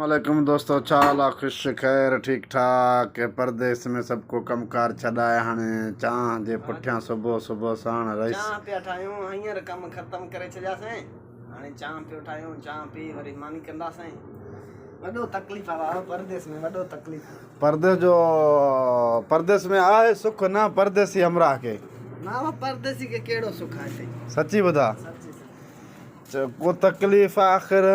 عليڪم دوستو ڇا حال آ خوش خير ٺيڪ ٺاڪ پرديس ۾ سڀ ڪو ڪم ڪار ڇڏائي هاڻي چانهه جي پٺيان صبح صبح ساڻ رئيس چانهه پيا ٺاهيون هينئر ڪم ختم ڪري ڇڏياسين هاڻي چانهه پيو ٺاهيون چانهه پي وري ماني ڪنداسين وڏو تڪليف آ بابا پرديس ۾ وڏو تڪليف پرديس جو پرديس ۾ آهي سک نه پرديسي همراهه کي نه بابا پرديسي کي ڪهڙو سک آهي سائين سچي ٻڌا سچي ڪو تڪليف آخر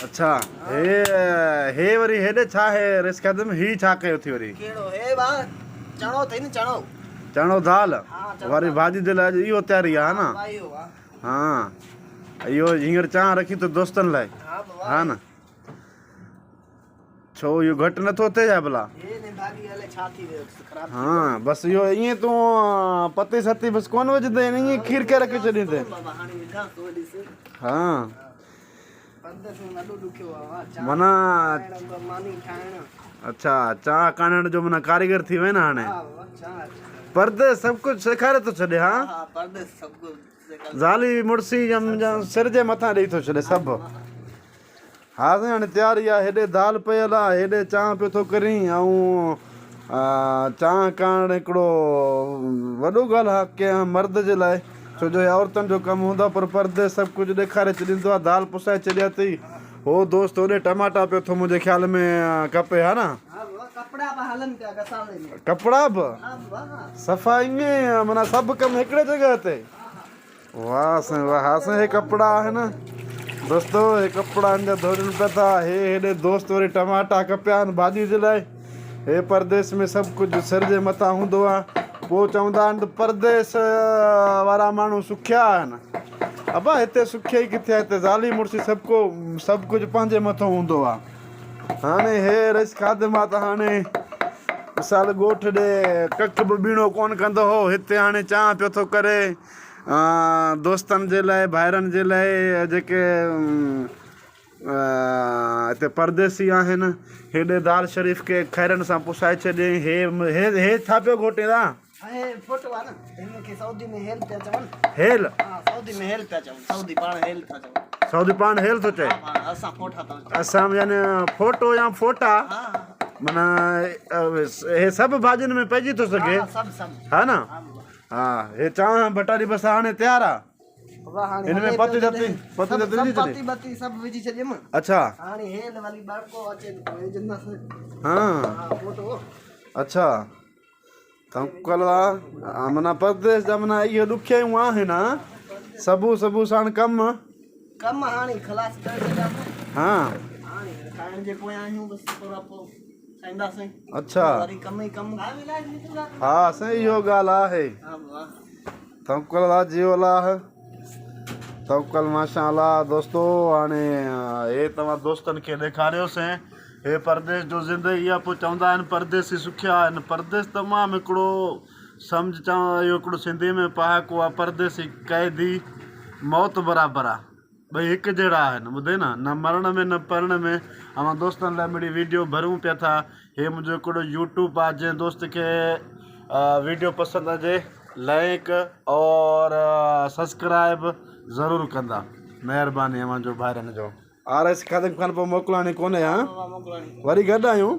اڇا هي هي وري هيڏي ڇا هي رس خادم هي ڇا ڪيو ٿي وري ڪهڙو هي با چڻو ٿي نه چڻو چڻو دال وري ڀاڄي جي لاء اهو تياري آ نه ها اهو هينئر چانهه رکي تو دوستن لاء ها نه ڇو اهو گهٽ نٿو ٿئي ڇا ڀلا؟ ها بس اهو ائين تون پتي ستي بس ڪونه وجهندين ائين کير ڪري رکي ڇڏيندين ها معنيٰ اڇا چانهه ڪاڻڻ جو معنيٰ ڪاريگر ٿي وئين نه هاڻي پرديس سڀ ڪجهه سيکاري ٿو ڇڏي ها زالي مڙسي سر جي مٿان ڏئي ٿو ڇڏي سڀ ها سائين هاڻي تياري آ هيڏي دال پيل آ هيڏي چانهه پيو ٿو ڪرين ۽ چانهه ڪارڻ هڪڙو وڏو ڳالهه آ ڪنهن مرد جي لاء ڇو جو هي عورتن جو ڪم هوندو آ پر پرديس سڀ ڪجهه ڏيکاري ڇڏيندو آ دال پسائي ڇڏي اٿئي هو دوست هوڏي ٽماٽا پيو ٿو منهنجي خيال ۾ ڪپي ها نه ڪپڙا به صفا ائين معنيٰ سڀ ڪم هڪڙي جڳهه تي واه سائين واه ها سائين هي ڪپڙا آهن دوستو هي ڪپڙا هن جا ڌوئجن پيا ٿا هي هيڏي دوست وري ٽماٽا ڪپيا آهن ڀاڄي جي لاء هي پرديس ۾ سڀ ڪجهه سر جي مٿان هوندو آهي پوء چوندا آهن ته پرديس وارا ماڻهو سکيا آهن ابا هتي سکيا ئي ڪٿي آهي هتي زالي مڙسي سڀ ڪو سڀ ڪجهه پنهنجي مٿو هوندو آهي هاڻي هي رئيس خادم آ ته هاڻي مثال ڳوٺ ڏي ڪک به ٻيڻو ڪونه ڪندو هو هتي هاڻي چانهه پيو ٿو ڪري دوستن جي لاء ڀائرن جي لاء جيڪي هتي پرديسي آهن هيڏي دال شريف کي خيرن سان پسائي ڇڏيائين هي هي هي ڇا پيو گهوٽين تان هي فوٽو آ نه هن کي سعودي ۾ هيل پيا چون هيل ها سعودي ۾ هيل پيا چون سعودي پاڻ هيل ٿا چون سعودي پاڻ هيل ٿو چئي ها اسان فوٽا ٿا چون اسان يعني فوٽو يا فوٽا ها معنی هي سڀ ڀاڄين ۾ پئجي ٿو سگهي ها سڀ سڀ ها نه ها هي چانهه بٽاري بس هاڻي تيار آ هن ۾ پتي ستي پتي ستي وجهي ڇڏي پتي بتي سڀ وجهي ڇڏيم اڇا هاڻي هيل ولي ٻڙڪو اچي ته پوء وجهندس ها ها فوٽو اڇا توڪل آ معنيٰ پرديس جا معنيٰ اهي ڏکيائيون آهن ها سبو سبو ساڻ ڪم ڪم هاڻي خلاص ڪري ڇڏياسين ها هاڻي کائڻ جي پويان آهيون بس ٿورا پوء کائينداسين اڇا وري ڪم ئي ڪم ها سائين اهو ڳالهه آهي توڪل آ جيو الله توڪل ماشاء الله دوستو هاڻي هي توهان دوستن کي ڏيکاريوسين هي پرديس جو زندگي آ پوء چوندا آهن پرديسي سکيا آهن پرديس تمام هڪڙو سمجھ چوان اهو هڪڙو سنڌي ۾ پهاڪو آ پرديسي قيدي موت برابر آ ٻئي هڪ جهڙا آهن ٻڌئي نه نه مرڻ ۾ نه پرڻ ۾ اوهان دوستن لاء مڙئي ويڊيو ڀريون پيا ٿا هي منهنجو هڪڙو يوٽيوب آ جنهن دوست کي ويڊيو پسند اچي لائڪ اور سبسڪرائب ضرور ڪندا مهرباني اوهان جو ڀائرن جو. آر ايس خادم خان پوء موڪلاڻي ڪونهي ها وري گڏ آهيون.